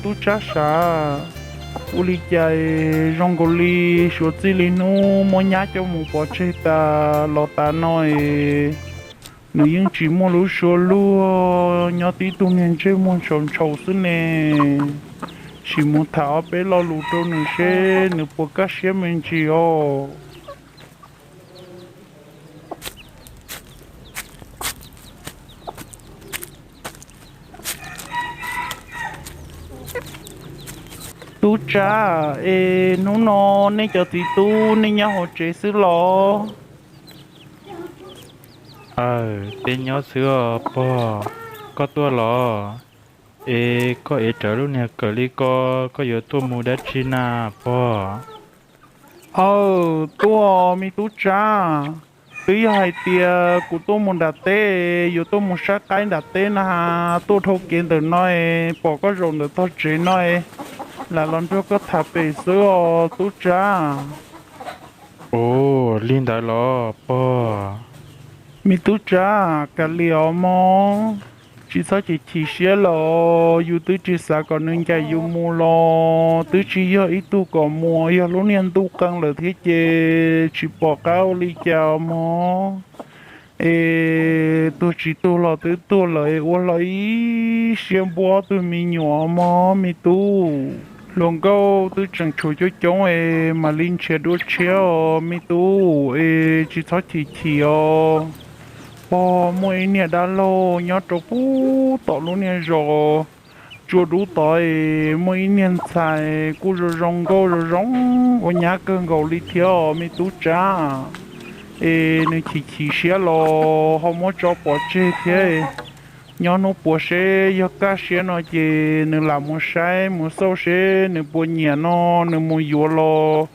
Tub Tsab sav, ua li cas zoo nkaus li suav txij li hnub muab nyab coj mus pov tseg tas los tas no es nws yeej tsis muaj lub suab luag, nyob tib tug niag ntsej muag ntshaus ntshaus xwb ne. Sim mus tham ob peb lo lus rau nws seb nws puas kaj siab me ntsis os. Tub Tsab, es hnub no nej cov txiv tub nej nyob hauv tsev xwb los? Aw, peb nyob xwb os pog. Koj tuaj los? Es koj ev rawv lub niag kawm li ko, koj yuav tuaj mus dab tsi na pog? Aw, tuaj me Tub Tsab. Twb yog hais tias kuv tuaj mus nram teb, yuav tuaj mus saib qaib nram teb na, tuaj dhau kev ntawm no es pom koj zaum ntawm tog tsev no es lam los nrog koj tham pem xwb os Tub Tsab. Ua li ntawd los pog? Me Tub Tsab, kav liam os mog, tsis txhob chim chim siab lawm, yus twb tsis xav kom nws ncaim yus mus los twb tsis yog ib tug kom mus, yog lub niag ntuj qee lawm thiab ces tsis pom qab ua li cas mog. Es tuag tsis tuag los twb tuag lawm es ua hlo ib siab npuab ob tug me nyuam mog me tub. Hluas nkauj twb tseem tshuav coob coob es mam li nrhiav dua tshiab os me tub, es tsis txhob chim chim os. Pog muaj ib niag dab laug nyob rau pub tom lub niag zos Tsua Dub tod es muaj ib niag ntxhais kuj zoo zoo nkauj zoo zoo ua nyab kawg nkaus li thiab os me Tub Tsab. Es nws chim chim siab los ho muab tso pov tseg thiab. Nyob hnub puav seb yog kaj siab no ces nws lam mus saib mus xauj seb nws puas nyiam no, nws mus yuav los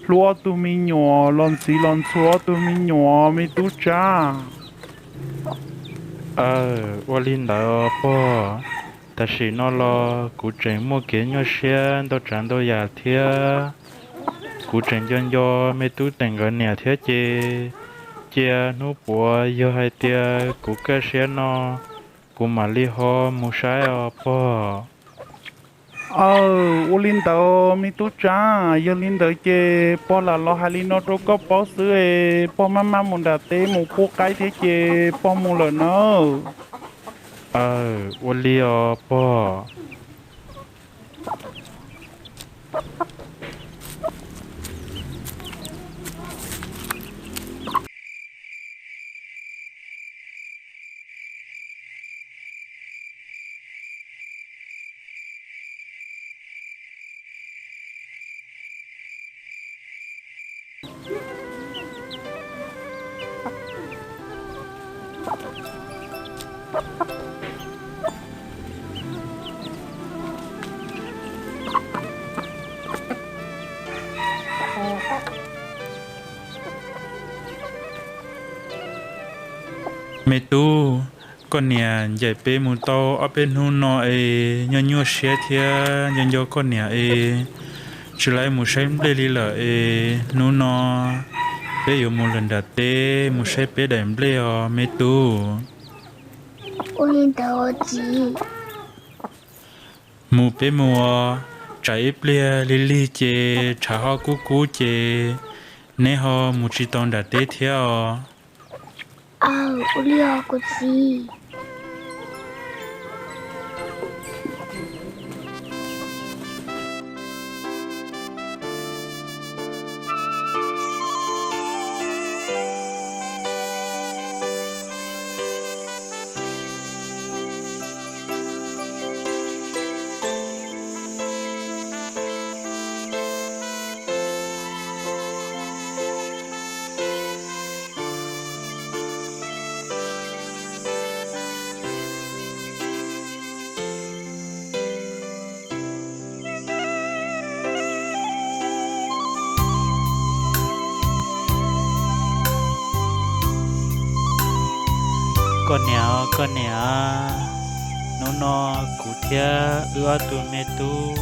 hlub ob tug me nyuam los ntxiv los ntxhua ob tug me nyuam me Tub Tsab. Aw, ua li ntawd os pog. Tam sim no los kuv tseem muaj kev nyuaj siab ntau tsav ntau yam thiab. Kuv tseem nco nco me tub teem nkawd niam thiab ces cia hnub puav yog hais tias kuv kaj siab no kuv mam li ho mus saib os pog. Aw, ua li ntawd me Tub Tsab, yog li ntawd ces pog lam los hais li no rau koj paub xwb es pog maj maj mus nram teb mus pub qaib thiab ces pog mus lawm nawb. Aw, ua li os pog. Me tub, koj niam ncaim peb mus tau ob peb hnub no es nyuaj nyuaj siab thiab nco nco koj niam es tsis tau mus saib nplej li lawm es hnub no peb yuav mus lawm nram teb mus saib peb daim nplej os me tub. Ua li ntawd txiv. Mus peb mus, tsam ib pliag lig lig ces tshav ho kub kub ces neb ho mus tsis tau nram teb thiab os. Aw, ua li os kuv txiv. Koj niam, koj niam, hnub no kuv thiab wb ob tug me tub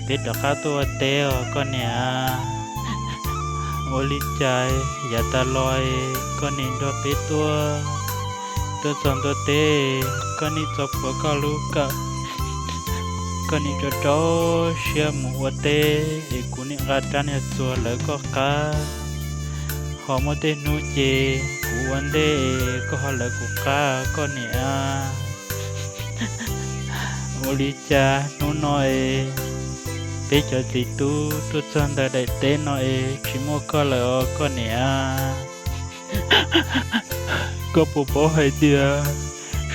peb rov qab tuaj ua teb os koj niam. Ua li cas yav tas los koj niam nrog peb tuaj, tuaj txog ntua teb koj niam tso plhuav koj lub kawm, Koj niam rau rau siab mus ua teb es kuv niam nqa rab niag txuag lawv koj qab, ho muaj tej hnub ces kuv ua ntej es koj ho lawv kuv qab koj niam. Ua li cas hnub no es peb cov txiv tub tuaj txog ntawm daim teb no es tsis muaj koj lawm os koj niam? Koj puas paub hais tias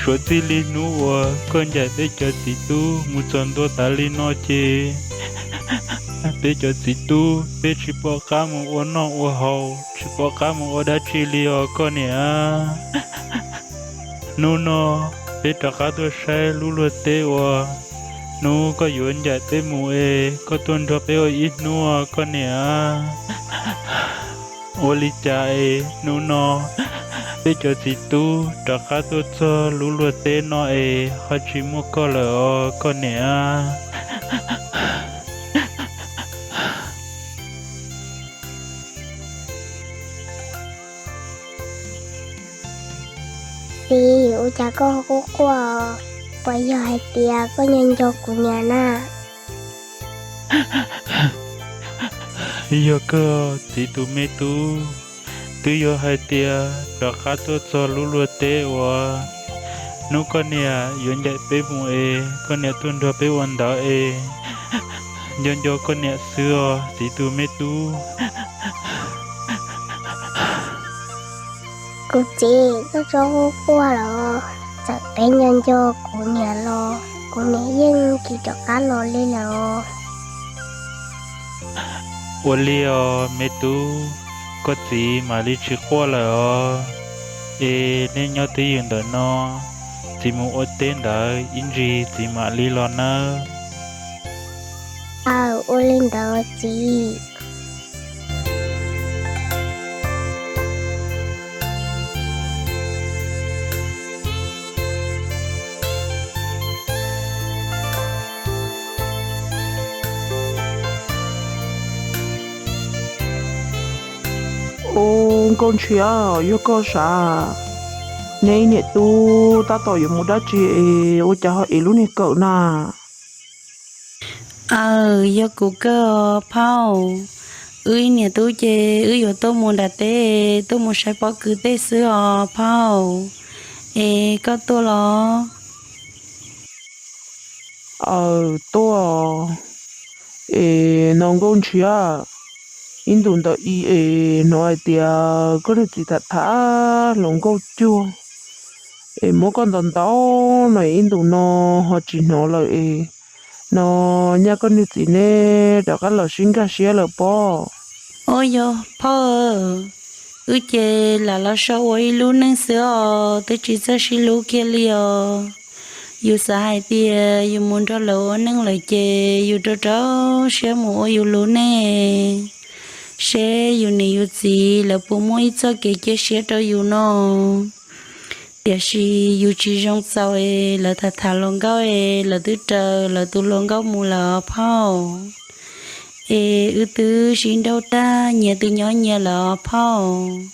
suav txij li hnub uas koj ncaim peb cov txiv tub mus txog ntua tas li no ces peb cov txiv tub peb tsis pom qab mus ua noj ua haus, tsis pom qab mus ua dab tsi li os koj niam. Hnub no peb rov qab tuaj saib lub luag teb uas hnub koj yuav ncaim peb mus es koj tuaj nrog peb ua ib hnub os koj niam. Ua li cas es hnub no peb cov txiv tub rov qab tuaj txog lub luag teb no es ho tsis muaj koj lawm os koj niam? Txiv, ua cas koj quaj quaj? Puas yog hais tias koj nco nco kuv niam na? Yog kawg txiv tus me tub, twb yog hais tias rov qab tuaj txog lub luag teb uas hnub koj niam yuav ncaim peb mus es koj niam tuaj nrog peb ua ntawd es nco nco koj niam xwb os txiv tus me tub. Kuv txiv, koj txhob quaj quaj los, txawm peb nco nco kuv niam los kuv niam yeej tsis rov qab los li lawm os. Ua li os me tub, koj txiv mam li tsis quaj lawm os. Es nej nyob twj ywm ntawm no, txiv mus ua teb ntawd ib ntsis txiv mam li los nawb. Aw, ua li ntawd txiv. Ub, Nkauj Ntshiab, yog koj sav? Neb niam tub tab tom yuav mus dab tsi es ua cas ho ev lub niag kawm na? Aw, yog kuv kawg os phauj. Wb ib niam tub ces wb yuav tuaj mus nram teb, tuaj mus saib pob kws tej xwb os phauj. Es koj tuaj los? Aw, tuaj. Es no Nkauj Ntshiab, ib ntus ntawm i es hnov hais tias koj niag txiv tham tham hluas nkauj cuag, es muab koj ntaus ntaus no ib ntus no ho tsis hnov lawm es, no nyaj koj niag txiv neb rov qab los sib nkag siab lawm pob? Ua yog phauj, wb ces lam los so ua ib lub neej xwb os, twb tsis txawj sib hlub kiag li os. Yus xav hais tias yus mus nrog lawv ua neej lawm ces yus rau rau siab mus ua yus lub neej, seb yus niam yus txiv lawv puas muaj ib txoj kev cia siab rau yus no. Tiam sis yus tsis zoo txaus es lawv tham tham hluas nkauj es lawv twb raws lawv tus hluas nkauj mus lawm os phauj. Es wb twb sib nrauj tag nyias twb nyob nyias lawm os phauj.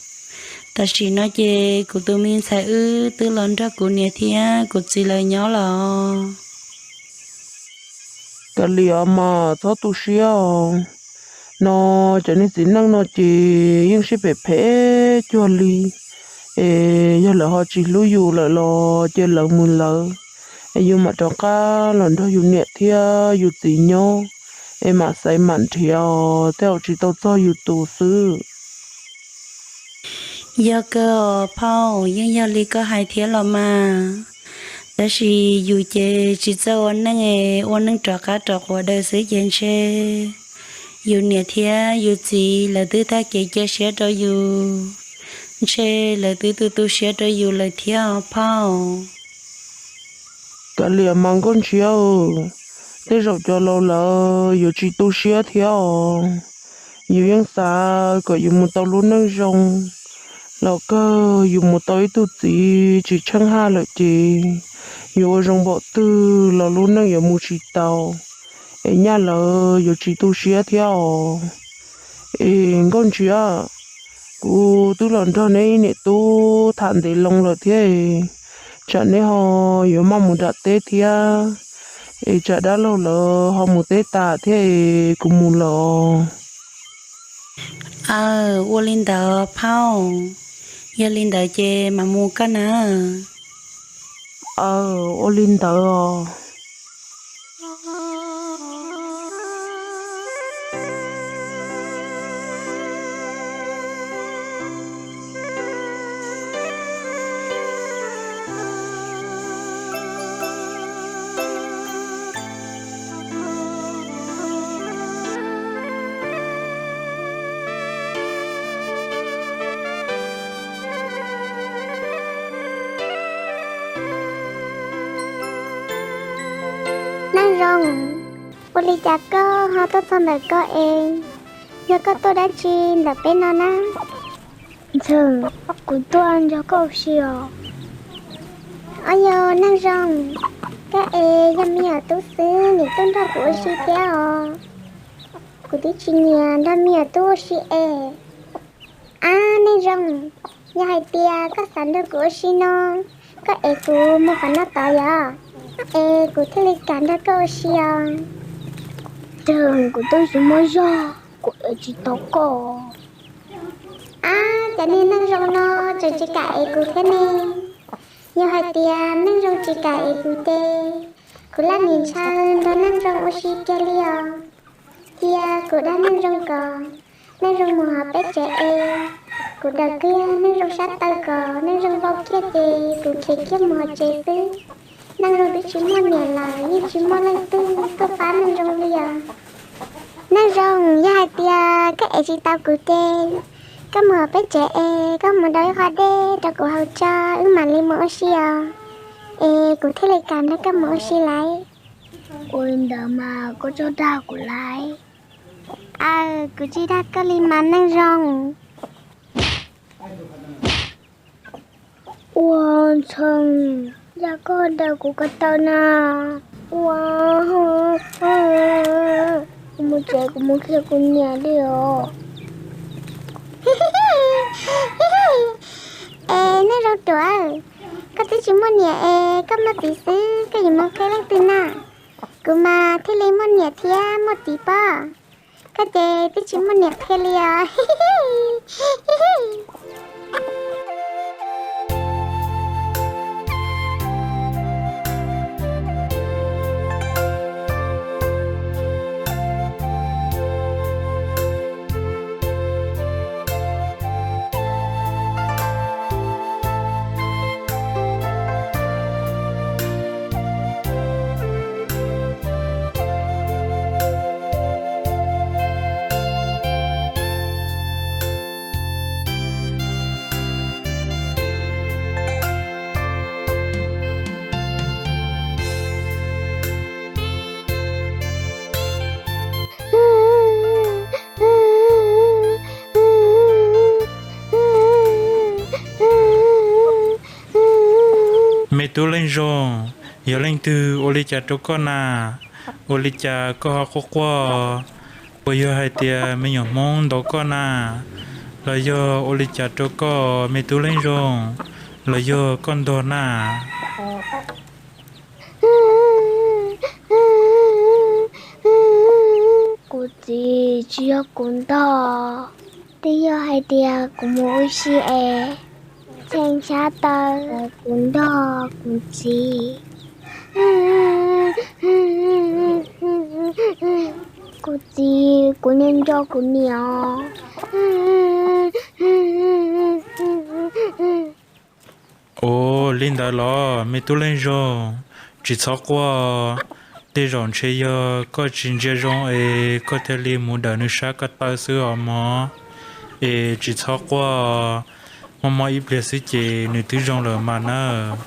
Tam sim no ces kuv tus me ntxhais wb twb los nrog kuv niam thiab kuv txiv lawv nyob lawm os. Kav liam mas txhob tu siab os. No cov niag txiv neej no ces yeej siab phem phem cuag li. Es yog lawv ho tsis hlub yus lawm los cia lawv mus lawv, es yus mam rov qab los nrog yus niam thiab yus txiv nyob, es mam xaiv mam nrhiav os, tej zaum tsis tau txog yus tus xwb. Yog kawg os phauj, yeej yog li koj hais thiab los mas. Tab sis yus ces tsis txawj ua neej, ua neej rov qab rov quav daws xwb ces ntshe yus niam thiab yus txiv lawv twb tag kev cia siab rau yus, ntshe lawv twb tu tu siab rau yus lawm thiab os phauj. Kav liam mas Nkauj Ntshiab, tej zaum cov laus lawv yuav tsis tu siab thiab os. Yus yeej xav kom yus mus tau lub neej zoo, los kawg yus mus tau ib tug txiv tsis tsheej haj lawm ces yus ua zoo npaum twg los lub neej yuav mus tsis tau, es nyaj lawv yuav tsis tu siab thiab os. Es Nkauj Ntshiab, kuv twb los nrog neb niam tub tham ntev loo lawm thiab, tsam neb ho yuav maj mus nram teb thiab, Es tsam dab laug lawv ho mus teb tas thiab es kuv mus lawm os. Aw, ua li ntawd phauj, yog li ntawd ces mam mus koj na. Aw, ua li ntawd os. Neej Zoo, ua li cas koj ho tuaj txog ntawm ko es? Yog koj tuaj dab tsi ntawm peb no na? Ntxhee, kuv tuaj nrog koj ua si os. Os, yog Neej Zoo, koj es yog me nyuam tub xwb, nim tuaj nrog kuv ua si thiab os. Kuv twb tsis nyiam nrog me nyuam tub ua si es. Ab Neej Zoo, yog hais tias koj xav nrog kuv ua si no, koj ev kuv mus qhov no tod yom, es kuv thiaj li kam nrog koj ua si os. Ntxhee, kuv twb tsis muaj zog, kuv ev tsis tau koj. Ab, cov niag Neej Zoo no tseem tsis kam ev kuv thiab ne. Yog hais tias Neej Zoo tsis kam ev kuv ces kuv laj nim ntshaw nrog Neej Zoo ua si kiag li os. Cia kuv dag Neej Zoo kom Neej Zoo mus hauv peb tsev es, kuv daws kiag Neej Zoo sab taw kom Neej Zoo vau kiag ces kuv khiav kiag mus hauv tsev xwb. Neej Zoo twb tsis muaj niam lawm, yeej tsis muaj leej twg tuaj pab Neej Zoo li os. Neej Zoo, yog hais tias koj ev tsis tau kuv ces koj mus hauv peb tsev es koj mus daus ib qho dej rau kuv haus tso, wb mam li mus ua si os, es kuv thiaj li kam nrog koj mus ua si lawm. Ua li ntawd mas koj txhob dag kuv lawm. Aw, kuv tsis dag koj li mas Neej Zoo. Ua Ntxhee, yog koj daws kuv ko taw na. Ua, kuv mus tsev, kuv mus qhia kuv niam li os. Es Neej Zoo ruam, koj twb tsis muaj niam es koj muaj txiv xwb, koj yuav mus qhia leej twg na? Kuv mas thiaj li muaj niam thiab muaj txiv pob, koj ces twb tsis muaj niam qhia li os. Me tub Leej Zoo, yog leej twg ua li cas rau koj na? Ua li cas koj ho quaj quaj? Puas yog hais tias me nyuam Hmoob ntaus koj na? Los yog ua li cas rau koj me tub Leej Zoo? Los yog koj ntog na? Kuv txiv, tsis yog kuv ntog, twb yog hais tias kuv mus ua si es Ntxhee sab taw, kuv ntog kuv txiv. Kuv txiv, kuv nco nco kuv niam os. Ua li ntawd los me tub Leej Zoo, tsis txhob quaj. Tej zaum ntshe yog koj tsis ntsia zoo es koj thiaj li mus dawm nws sab ko taw xwb os mog. Es tsis txhob quaj, mob mob ib pliag xwb ces nws twb zoo lawm mas nawb.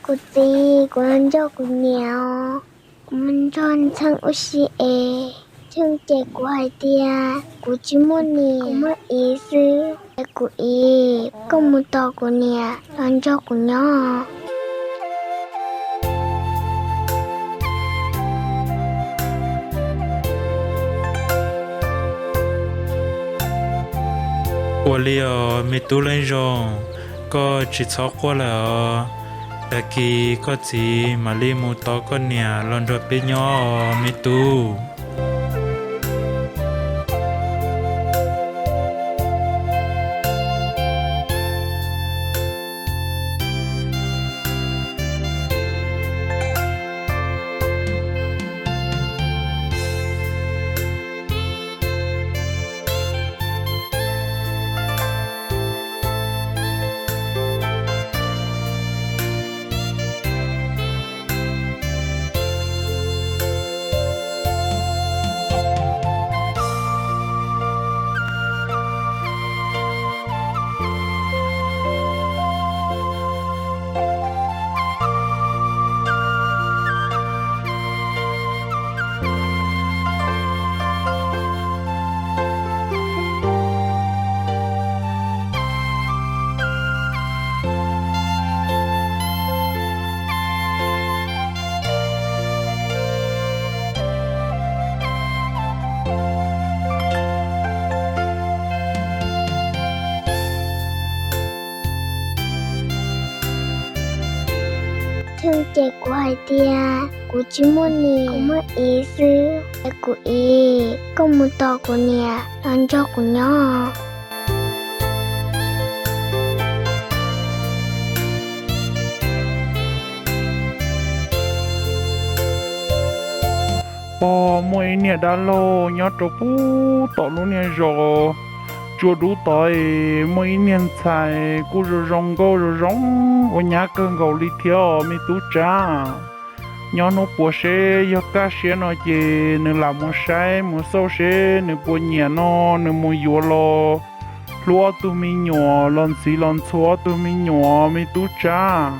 Kuv txiv, kuv nco kuv niam os. Kuv mus nrog Ntxhee ua si es, Ntxhee ces kuv hais tias kuv tsis muaj niam, kuv muaj txiv xwb. Es kuv txiv, koj mus tos kuv niam los nrog kuv nyob. Ua li os me tub Leej Zoo, koj tsis txhob quaj lawm os. Tag kis koj txiv mam li mus tos koj niam los nrog peb nyob os me tub. Ces kuv hais tias kuv tsis muaj niam, kuv muaj txiv xwb. Es kuv txiv, koj mus tos kuv niam los nrog kuv nyob. Pog, muaj ib niag dab laug nyob rau pub tom lub niag zos tsua dub tod es muaj ib niag ntxhais kuj zoo zoo nkauj zoo zoo ua nyab kawg nkaus li thiab os me tub Tsab. Nyob hnub puas seb yog kaj siab no ces nws lam mus saib mus xauj seb nws puas nyiam no nws mus yuav los hlub ob tug me nyuam los ntxiv los ntxhua ob tug me nyuam me tub Tsab.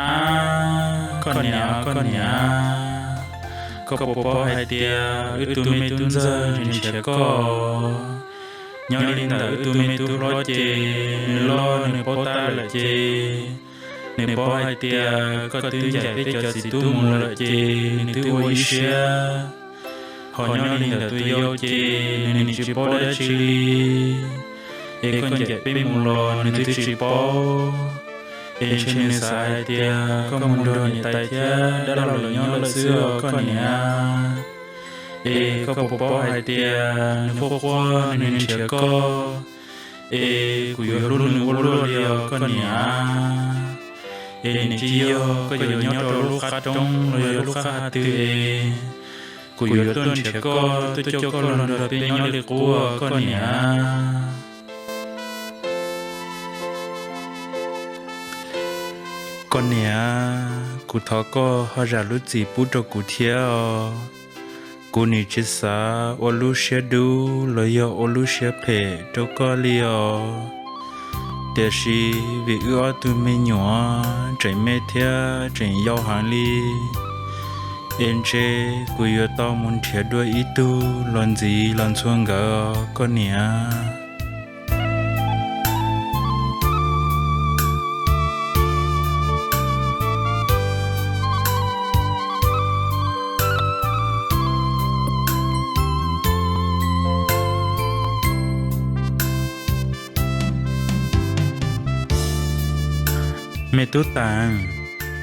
Ab, koj niam, koj niam, koj puas paub hais tias wb tug me tub ntxawg nrhiav koj? Nyob li ntawm wb tug me tub hlob ces nws loj nws paub tab lawm ces nws paub hais tias koj twb ncaim peb cov txiv tub mus lawm ces nws twb ua ib siab. Ho nyob li ntawm tus yau ces nws nim tsis paub dab tsi li, es koj ncaim peb mus los nws twb tsis paub. Es ntshe nws xav hais tias koj mus nrog niam tais thiab dab laug lawv nyob lawm xwb os koj niam. Es koj puas paub hais tias nws quaj quaj nws nrhiav koj, es kuv yuav hlub nws ua luaj li os koj niam. Es nim tsis yog koj yuav nyob rau lub qab roob los yog lub qab twg es kuv yuav tuaj nrhiav koj tuaj coj koj los nrog peb nyob li qub koj niam. Koj niam, kuv thov koj ho zam lub txim pub rau kuv thiab os. Kuv nim tsis xav ua lub siab dub los yog ua lub siab phem rau koj li os. Tiam sis vim wb ob tug me nyuam tseem me thiab tseem yau heev li, es ntshe kuv yuav tau mus nrhiav dua ib tug los ntxiv los ntxhua nkawd koj niam. Me tub Taas,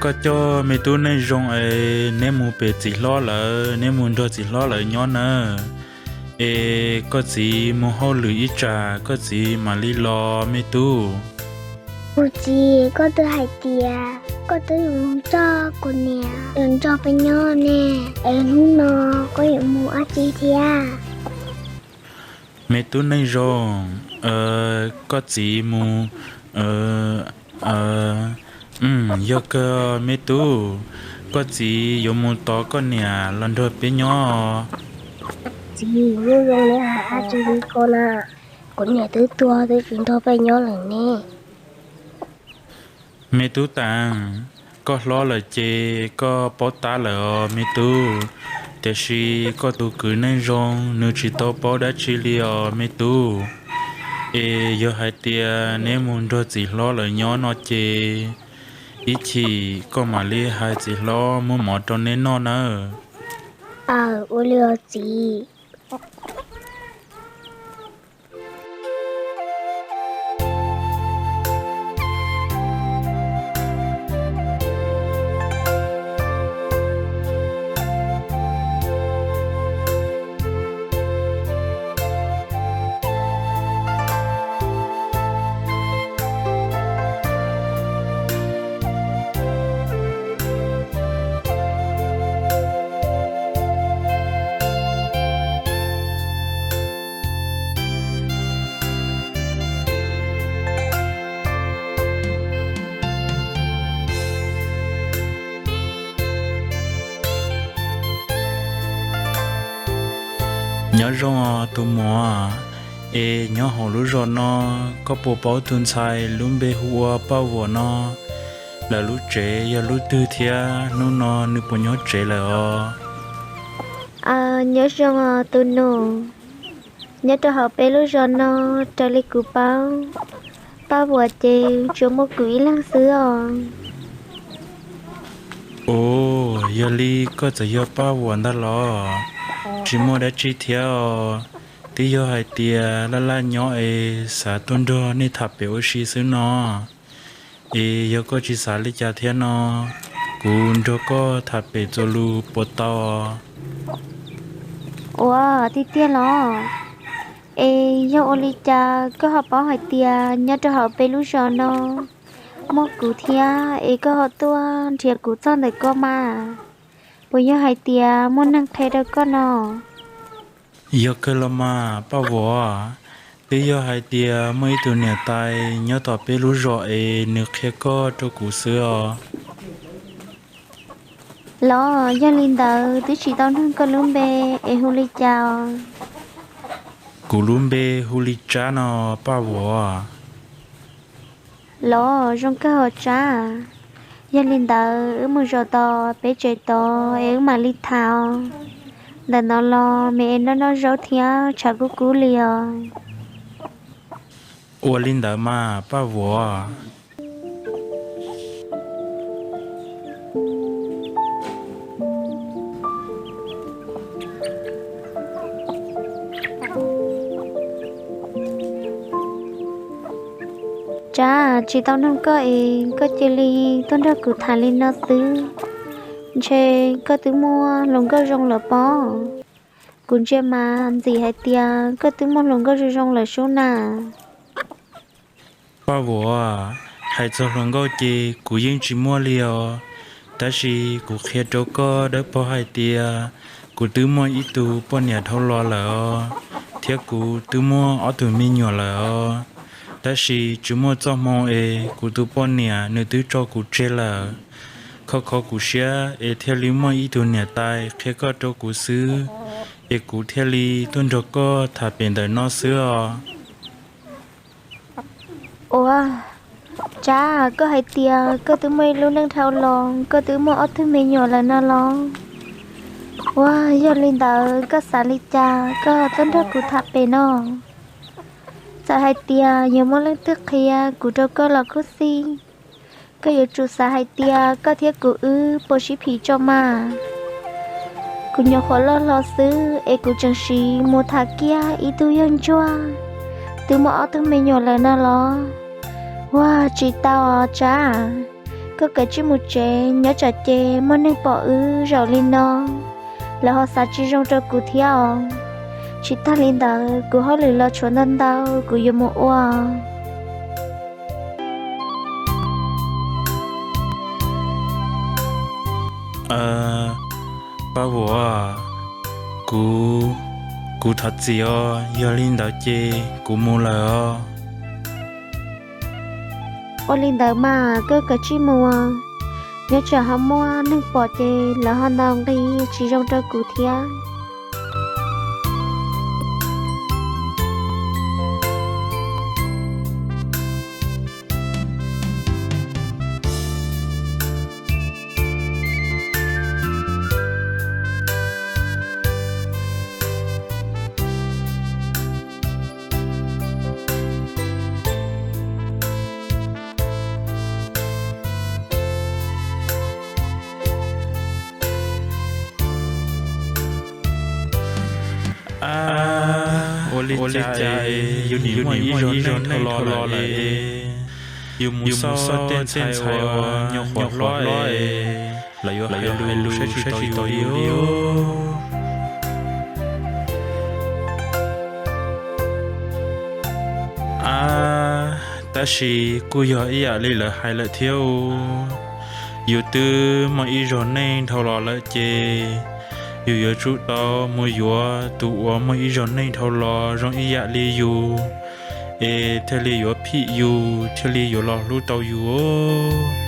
koj coj me tub Neej Zoo es neb mus pem txiv hlob lawv, neb mus nrog txiv hlob lawv nyob nawb. Es koj txiv mus hauj lwm ib tsam koj txiv mam li los me tub. Kuv txiv, koj twb hais tias koj twb yuav mus coj kuv niam los nrog peb nyob ne, es hnub no koj yuav mus dab tsi thiab? Me tub Neej Zoo, koj txiv mus, yog kawg me tub, koj txiv yuav mus tos koj niam los nrog peb nyob. Txiv, hnub no neb hais dab tsi li ko na? Kuv niam twb tuag twb tsis nrog peb nyob lawm ne. Me tub Taas, koj hlob lawm ces koj paub tab lawm os me tub, tiam sis koj tus kwv Neej Zoo nws tsis tau paub dab tsi li os me tub. Es yog hais tias neb mus nrog txiv hlob lawv nyob no ces ib chim koj mam li hais txiv hlob muab mov rau neb noj nawb. Aw, ua li os txiv. Nyob zoo os tus muam, es nyob hauv lub zos no, koj puas paub tus ntxhais lub npe hu ua Paj Vuam no, lawv lub tsev yog lub twg thiab hnub no nws puas nyob tsev lawm os? Nyob zoo os tus nus, nyob rau hauv peb lub zos no, raws li kuv paub, Paj Vuam ces tsuas muaj kuv ib leeg xwb os. Ua, yog li koj txawm yog Paj Vuam ntag los? Tsis muaj dab tsi thiab os, twb yog hais tias laj laj nyob es xav tuaj nrog nej tham pem ua si xwb no. Es yog koj tsis xav li cas thiab no, kuv nrog koj tham pem txuas lus puas tau? Ua, tiag tiag los? Es yog ua li cas koj ho paub hais tias nyob rau hauv peb lub zos no muaj kuv thiab es koj ho tuaj nrhiav kuv txog ntawm koj mas? Puas yog hais tias muaj neeg qhia rau koj no? Yog kawg los mas Paj Vuam, twb yog hais tias muaj ib tug niam tais nyob tom peb lub zos es nws qhia koj rau kuv xwb os. Los yog li ntawd twb tsis tau nug koj lub npe es hu li cas os? Kuv lub npe hu li Tsab no Paj Vuam. Los zoo kawg os Tsab, yog li ntawd wb mus zaum tos peb tsev tod es wb mam li tham os. Ntawm no los me es noj noj zaub thiab tshav kub kub li os. Ua li ntawd mas Paj Vuam. Tsab, tsis tau nug koj es koj cia li tuaj nrog kuv tham li no xwb, ntshe koj twb muaj hluas nkauj zoo lawm pob? Kuv ntsia mas ntxim hais tias koj twb muaj hluas nkauj zoo zoo lawm sub na. Paj Vuam, hais txog hluas nkauj ces kuv yeej tsis muaj li os, tab sis kuv qhia rau koj dawb paug hais tias kuv twb muaj ib tug poj niam dhau los lawm os, thiab kuv twb muaj ob tug me nyuam lawm os, tab sis tsis muaj txoj hmoo es kuv tus poj niam nws twb tso kuv tseg lawm. Kho kho kuv siab es thiaj li muaj ib tug niam tais qhia koj rau kuv xwb, es kuv thiaj li tuaj nrog koj tham pem ntawm no xwb os. Ua, Tsab, koj hais tias koj twb muaj ib lub neej dhau los, koj twb muaj ob tug me nyuam lawm no los? Ua, yog li ntawd koj xav li cas koj tuaj nrog kuv tham pem no? Txawm hais tias yuav muaj leej twg qhia kuv rau koj los kuj xij, koj yuav tsum xav hais tias koj thiab kuv wb puas sib phim tso mas. Kuv nyuam qhuav loj hlo xwb es kuv tseem siv mus tham kiag ib tug yawg ntsuag twb muaj ob tug me nyuam lawm no los? Ua, tsis tau os Tsab, koj kav tsij mus tsev, nyob tsam ces muaj neeg pom wb zaum li no, lawv ho xav tsis zoo rau kuv thiab os. Tsis tag li ntawd kuv hauj lwm los tshuav ntau ntau kuv yuav mus ua. Paj Vuam, kuv, kuv thov txim os, yog li ntawd ces kuv mus lawm os. Ua li ntawd mas koj kav tsij mus, nyob tsam ho muaj neeg pom ces lawv ho ntaus nqi tsis zoo rau kuv thiab. Ua li cas yus nim muaj ib zaug neej dhau los lawm, yus mus xauj tej ntxhais uas nyuam qhuav hlob es lawv yuav hais lus saib tsis taus yus li os. Ab, tab sis kuj yog ib yam li lawv hais lawm thiab. Yus twb muaj ib zaug neej dhau los lawm ces yus yuav tsum tau mus yuav tus uas muaj ib zaug neej dhau los zoo ib yam li yus, es thiaj li yuav phim yus, thiaj li yuav los hlub tau yus os.